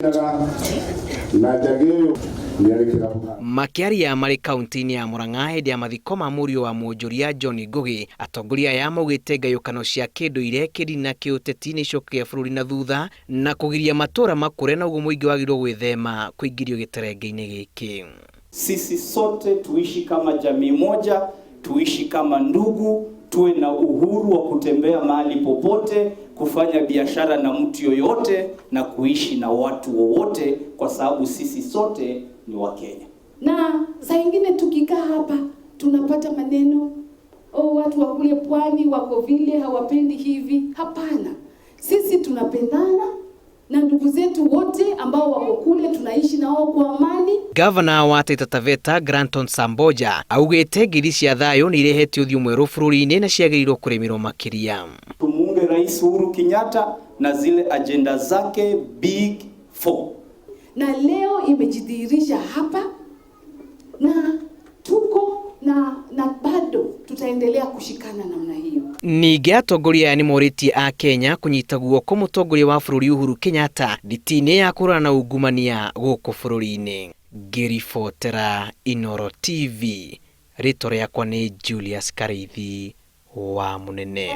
Mendaga na njagi ũyũ nĩarĩ kĩrabu. Makĩaria marĩ kaunti-inĩ ya Murang'a hĩndĩ ya mathiko ma mũriũ wa mwonjoria John Ngugi, atongoria aya maugĩte ngayũkano cia kĩndũire, kĩndini na kĩũteti nĩ icokagia bũrũri na thutha na kũgiria matũra makũre na ũguo mũingĩ wagĩrĩirwo gwĩthema kũingĩrio gĩterenge-inĩ gĩkĩ. Sisi sote tuishi kama jamii moja, tuishi kama ndugu, tuwe na uhuru wa kutembea mahali popote, kufanya biashara na mtu yoyote na kuishi na watu wowote, kwa sababu sisi sote ni Wakenya. Na saa ingine tukikaa hapa tunapata maneno, oh, watu wa kule pwani wako vile hawapendi hivi. Hapana, sisi tunapendana na ndugu zetu wote ambao wako kule, tunaishi nao kwa amani. Gavana wa Taita Taveta Granton Samboja augĩte ngiri cia thayũ nĩ irehete ũthiũ mwerũ bũrũri-inĩ na ciagĩrĩirwo kũrĩmĩrwo makĩria. Tumuunge Rais Uhuru Kenyatta na zile ajenda zake Big Four. Na leo imejidhihirisha hapa na tuko na bado tutaendelea kushikana namna hiyo. Ningĩ atongoria aya nĩ morĩtie a Kenya kũnyita guoko mũtongoria wa bũrũri Uhuru Kenyatta nditi-inĩ ya kũhũrana na ungumania gũkũ bũrũri-inĩ. Ngĩribotera Inooro TV, rĩtwa rĩakwa nĩ Julius Karĩithi wa Mũnene.